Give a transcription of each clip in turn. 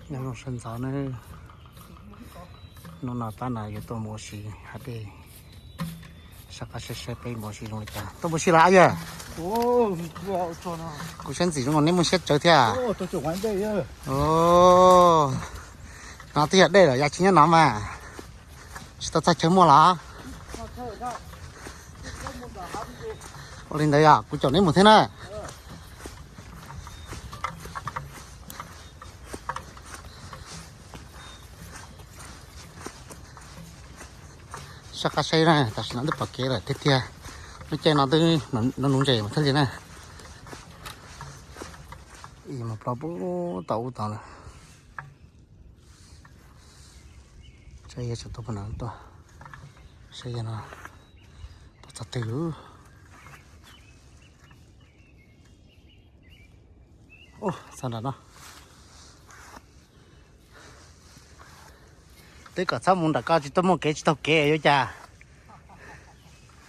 Nyob zoo sawv ntxov nawb. Hnub no tab no yuav tuaj mus ua si hav dej, soj qab saib saib peb mus ua si zoo li cas. Tuaj mus ua si los yawg? Kuv siab ntxim zoo neb muaj siab tsawv thiab. No twb yog dej los yog tsis nyob no mas, tsis tau txog chaw muaj los? Ua li ntawd yog kuv caum neb mus thiab na. Soj qab saib na, tam sim no twb pom kev lawm tiag tiag. Lub caij no twb nuv ntses mas thiaj li na. Ib mus plaub pub tau ub tod lawm. Saib yog tseem tuaj puas no tuaj, saib yog no tuaj txog twg lawm. Ub, txog nram no. Twb kom txhob mus nram ko tsis tuaj muaj kev tsis taug kev yuav cas.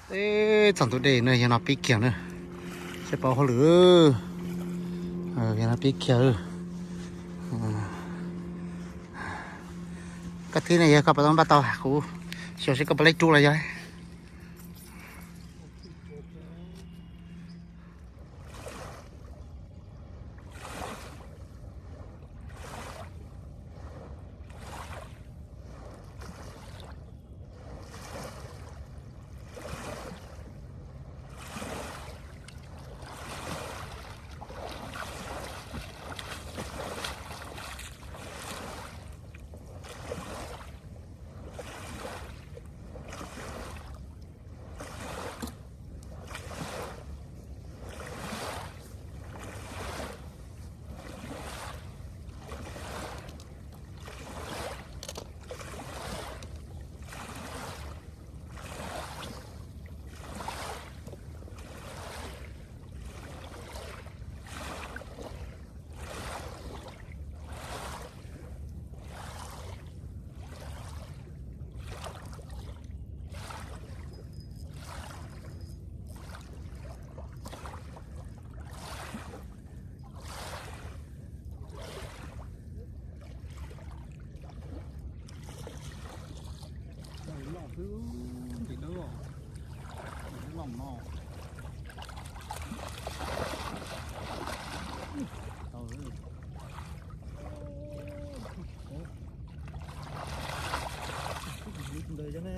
Txog ntug dej no yog no pib kiag na. Saib paub hauj lwm. Yog no pib kiag. Koj thib ne yog koj puas tau npaj tau kuv xyuas seb koj puas laib rub los yog. Loj xwb, ntim dawb os. Loj no. Tau. Ntawd ne.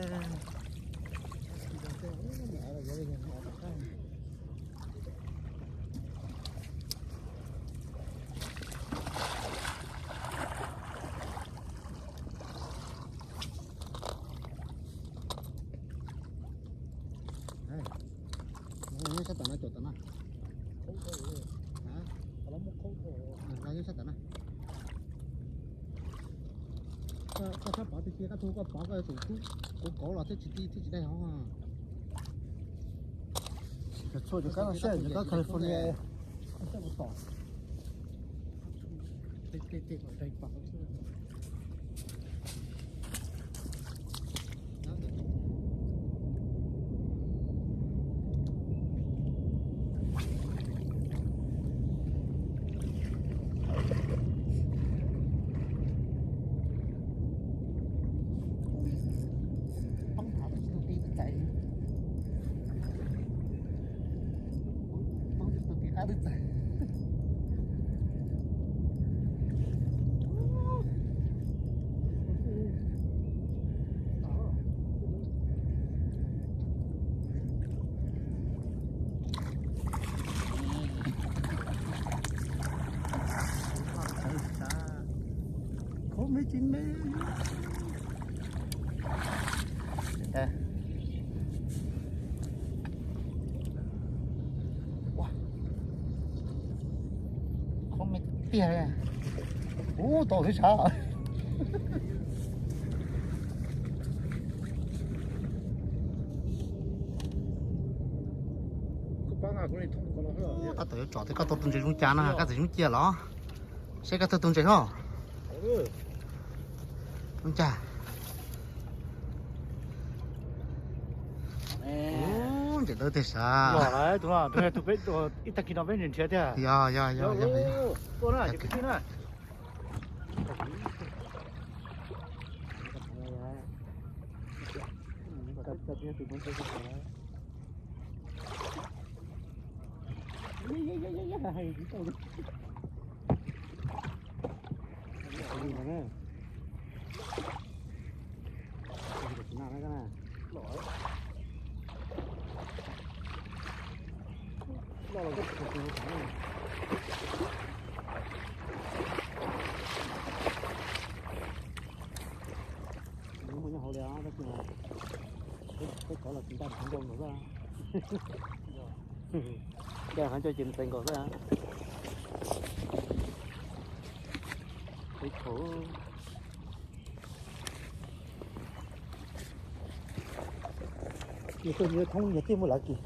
Nyob sab tom no caum tom no. Los nyob sab tom no. Koj txhob pov tiag tiag, koj tug koj pov koj yuav tsum tub, kuv kauv los thiab tsis ti thiab tsis dai hov. Cov tshuaj cov kab no siab, cov kab California. Poob hav tsis tau ti txais, poob tsis tau ti qab twb txais. Khov me tsis me. Khov me tiag. Ub, tau xwb sav. Tab tom yuav tsom thiab, koj tau tus ntses zoo cas na, koj txiv zoo cia los? Seb koj tau tus ntses hos. Zoo cas? Ub, ntses dawb tiag sav. Yog, yog, yog, yog. Tuaj na, ces peb twb na. Tus muab ntsia tau. Loj los koj tsis tau hauv li os, tab sis mas peb cov los tsis ncaj qhov ncauj nkaus xwb. Ncaj qhov ncauj ces nws txais nkaus xwb. Peb thaum Yus tuaj nyob thoob yog tij muaj lav kis.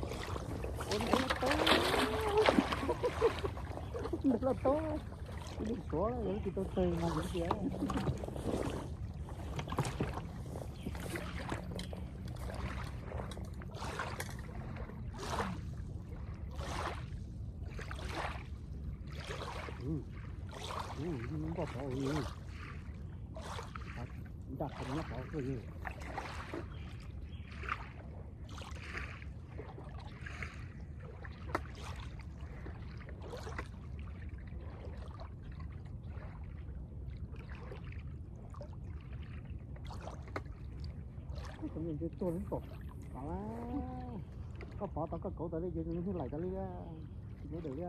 Ntawd los tau, ib lub suav yog lub kis tau tawg mas yus tias. Npoj tod, ncaj qhov nyob tod xwb. Koj tseem ntsia tuag lub kom, koj pov tau koj kauv tas li ces nws thiaj laim tas li, tsis kauv daws li.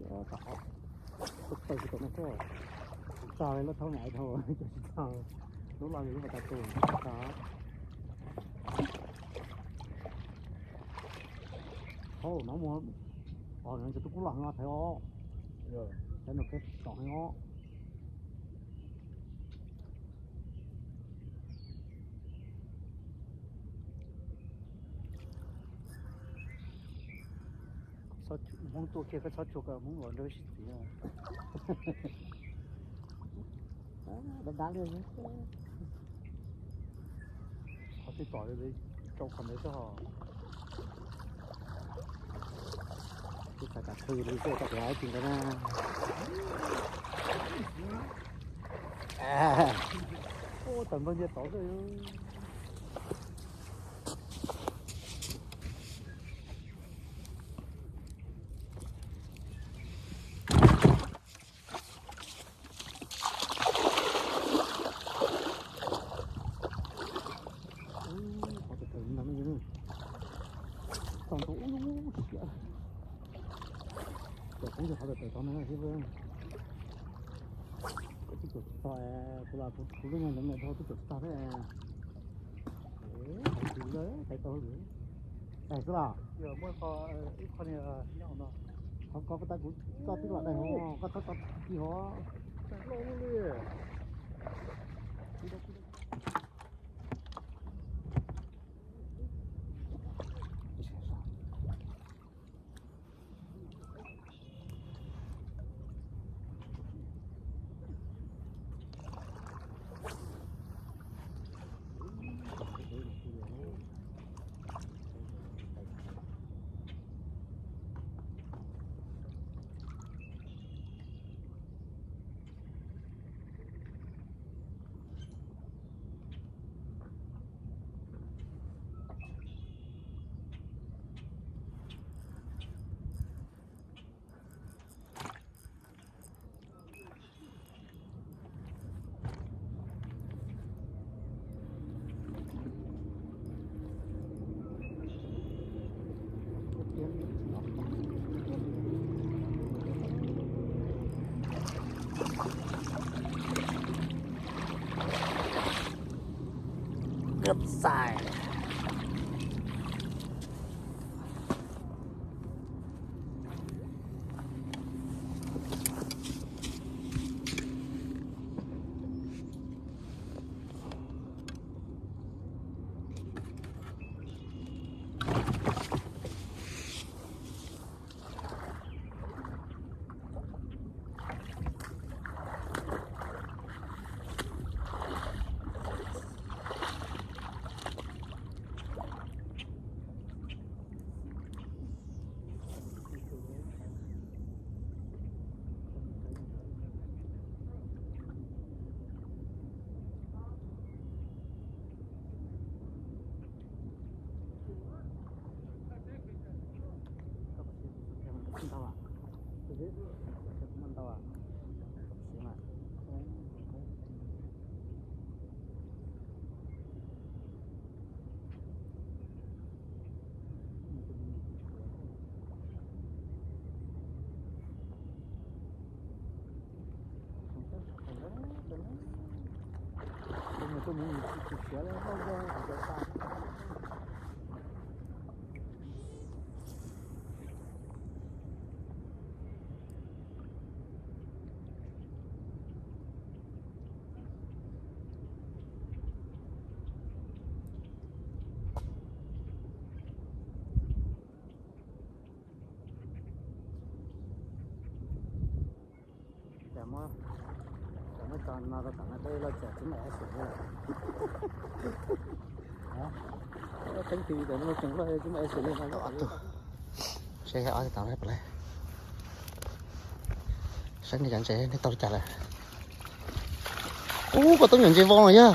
Tom qhov tawg tsis tau no xwb, tsis txog li lub thaub niam dhau, tsis txog lub loj li lub pas tas tus tsis txog. Thaub no mus, os, nws tus kub loj heev os, thaiv os, thaiv nws qheb tsom heev os. Hmoob tuaj kiag koj txhob tsuag kom Hmoob los nrog sib txiv. Dab dab li. Qhov twg tom li rau qhov ntawd xwb hos. Twb txhais tas qhwv li xwb, tau tias hais tias ntawd na. Ua tawm npawg ntsia tod xwb. Qhov tawm tawm ntawd no, txog ntua ub siab. Cov koob yog qhov tawm tawm tod no thiab. Koj twb caum tsis txog, kuv los kuv lub nyuag ntawd dhau twb caum tsis txog thiab. Hais tsis lawm, hais tau lawm. Daig xwb los? Qhov ko koj tab kuv txoj tib los daig hov, koj txhob txo kiag hov. Ngập dài. Ces muab, ces muab tso no rau tom no peb loj ces tsis muaj acid li. Teeb ti tas no tseem loj tsis muaj acid li no. Seb ob tom no pom lawm. Saib nej cov ntses nej tau li cas lawm. Ub, koj tub nyuam ntses vau no yog.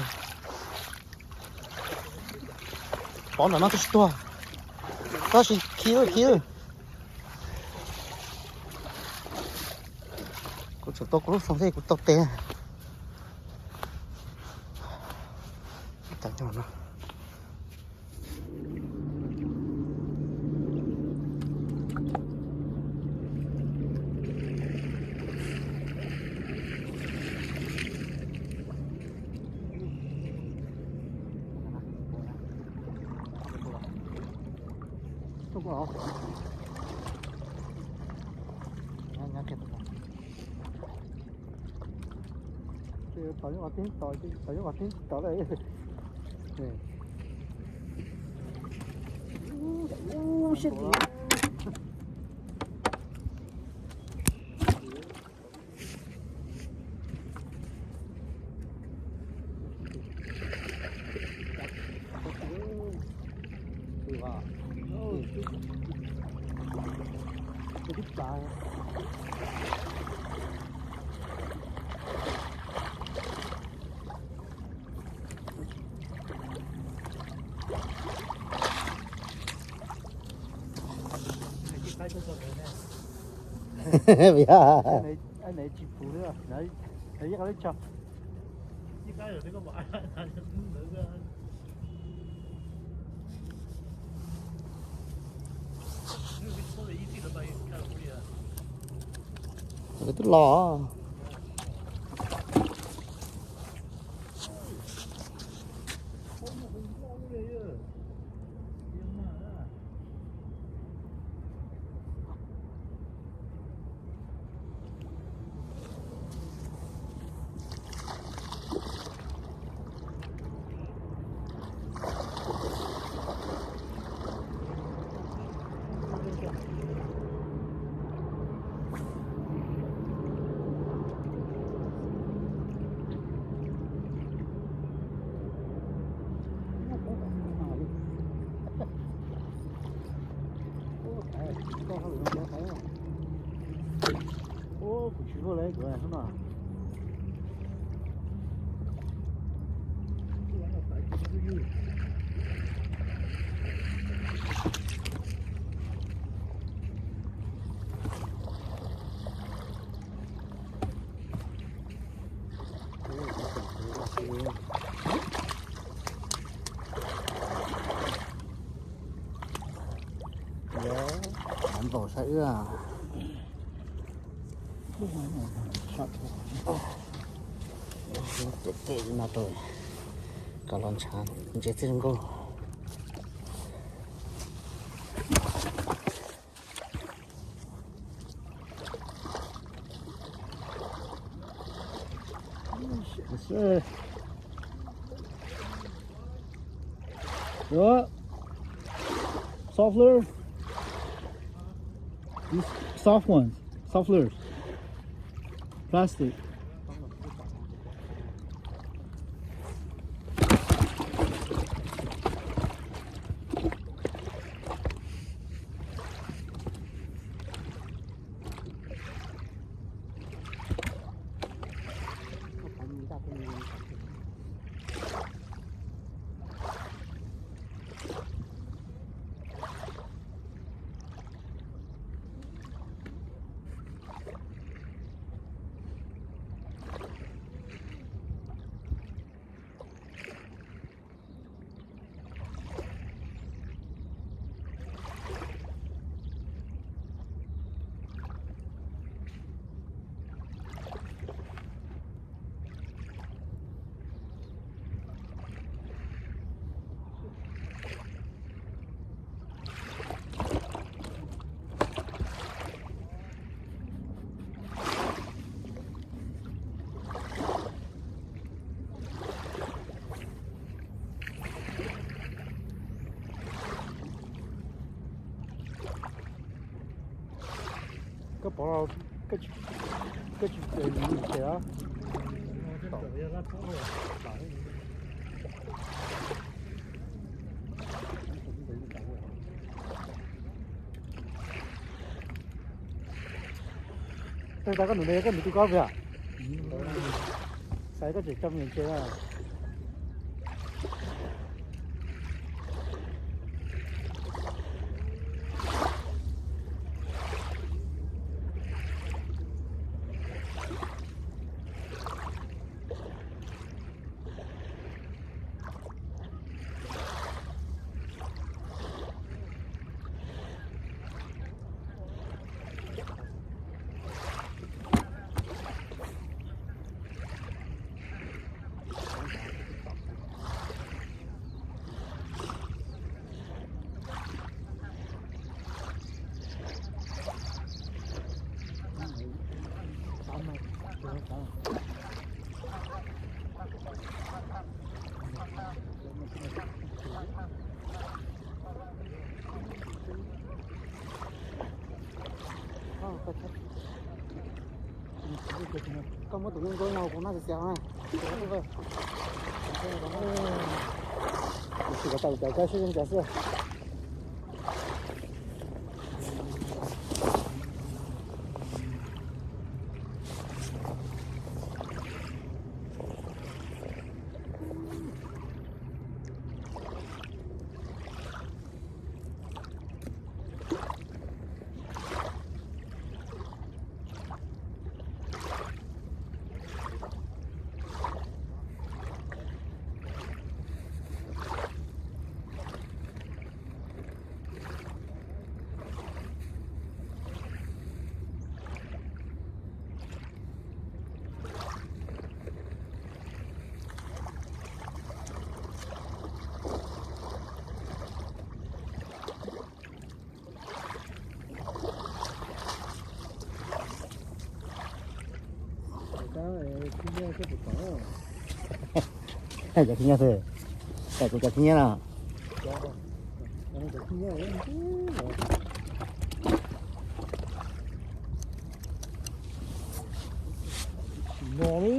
Pov nram no twb tsis tuag. Tab sis khi lawm, khi lawm. Kuv tseem tau kuv lub xoo thiab kuv tau tes. Cov no. Tau nyob qhov teb tod lawm. Twb los. Kuv tsis luaj li kuv no. Npaum saib wb. Cem cem no rau kom los ntshav ntses txij nkauj. Soft lure. These soft ones. Soft lures. Plastic. Koj pov, koj tsis, koj tsis ces a. Tag koj num ne, koj num tu koj pia. Xav koj tseem coj me ntses na. Koj muab tus nkauj nkauj no kuv noj xiav xiav na. Tus ko tau cov kab sib zoo cas xwb. Cov khib nyiab xwb, cov kuv cov khib nyiab no. No li.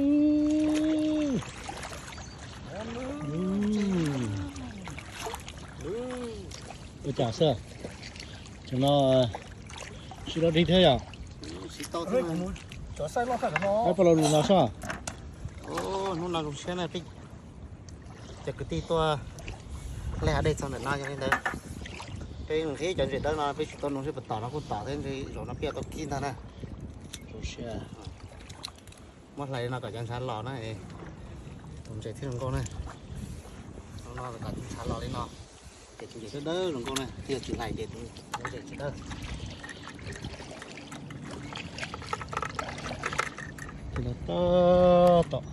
Ua cas xwb? Cov no tsis loj dig thiab yom? Cov xaij loj thiab no. Pab los lus no soj. Hnub no zoo siab na, peb cov kwv tij tuaj lej hav dej txog ntawm no yog li ntawd. Peb nqhis cov ntses dawb no peb tsis tau nug seb puas tom no, kuj tom thiab, ntshe zaum no peb yuav tau kib ntag na. Zoo siab. Muab hlais li no kom cov ntshav los na, tus ntses thiaj zoo nkauj na. Hnub no kom cov ntshav los li no, ces tus ntses dawb dawb zoo nkauj na, thiaj tsis hlais ces tus ntses tsis dawb. Ces los tab tom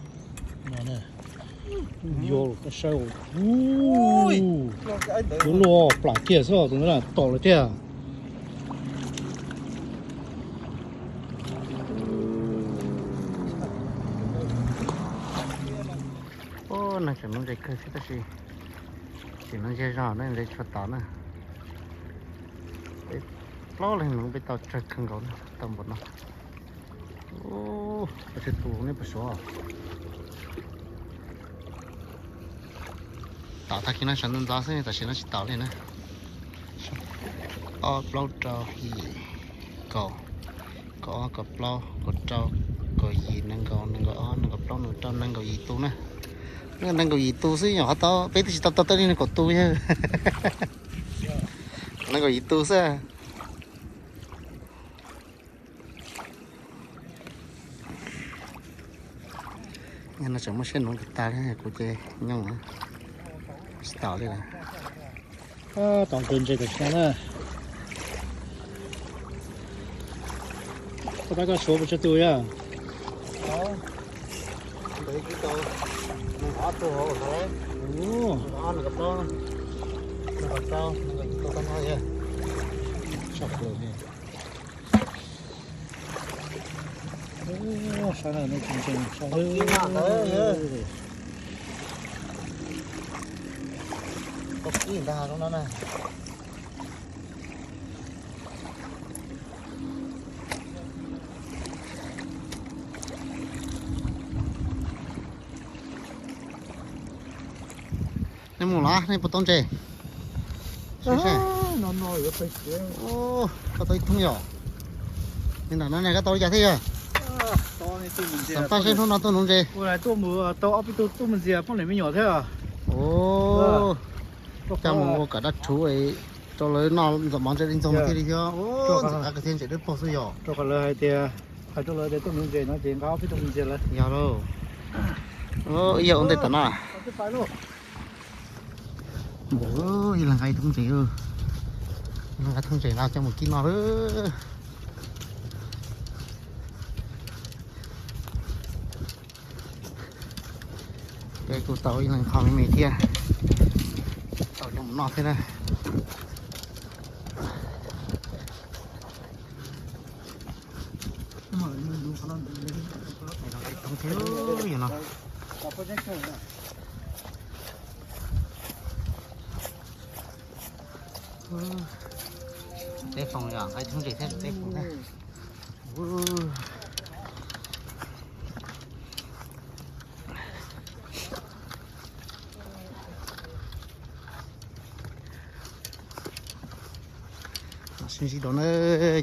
no na, yog koj saib, yuav luag plam kiag xwb, tus ntawd tom lawm tiag. Ub, neeg tseem nuv ntses kawg thiab tab sis tseem nuv ntsiag zog, neeg ntses tsis tau tom na. Peb plaub leeg nuv peb tau tsawg kawg nkaus na, tau npaum no. Ub, peb tsis tus nej puas suav. Tom tag kis no sawv ntxov ntxov xwb, tam sim no tsis tom li na. Ob plaub rau yim kaum, kaum ob kaum plaub kaum rau kaum yim nees nkaum nees nkaum ob nees nkaum plaub nees nkaum rau nees nkaum yim tus na. Nees nkaum yim tus xwb, nyuam qhuav tau, peb twb tsis tau tau tej li nees nkaum tus yog. Nees nkaum yim tus xwb. Yog no tseem muaj siab nuv tag tag li, kuv ces nyooj tsis tom li lawm. Tom tus ntses tam sim no na. Koj pab koj suav puas tsawg tus yog? Sab no no tseem tseem sab. Tau kib ntag zoo no na. Mus los nej puas tau ntses? Koj tau ib thoob yom? Li ntawm no ne koj tau li cas thiab yog? Xam paj seb hnub no tuaj nuv ntses. Tuaj mus tau ob peb tug tuaj mus ntxias poj niam me nyuam thiab. Coj mus ua kom dab rhuv rau lawv noj ntxuav mov ntse li ntxoog thiaj li thiab. Ntxim qab kawg thiab, ntses dawb paug xwb yog. Rau qhov lawv hais tias, hais rau lawv tias tuaj nuv ntses no ces nqa ob peb tug mus ntxias lawm. Yog lauj. Ib yam ua ntej tom no. Ib leeg nqa ib thoob ntses, ib leeg nqa thoob ntses no coj mus kib noj lawm. Peb kuj tau ib leeg qho me me thiab, tau coj mus noj thiab na. Ib thoob thiab yog no. Teb foom yog nqa ib thoob ntses thiab teb foom thiab. Sib ntsib dua na,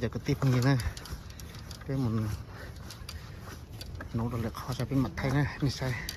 cov kwv tij phooj ywg na, peb mus nuv dua lwm qhov tso peb mam thaij na nej saib.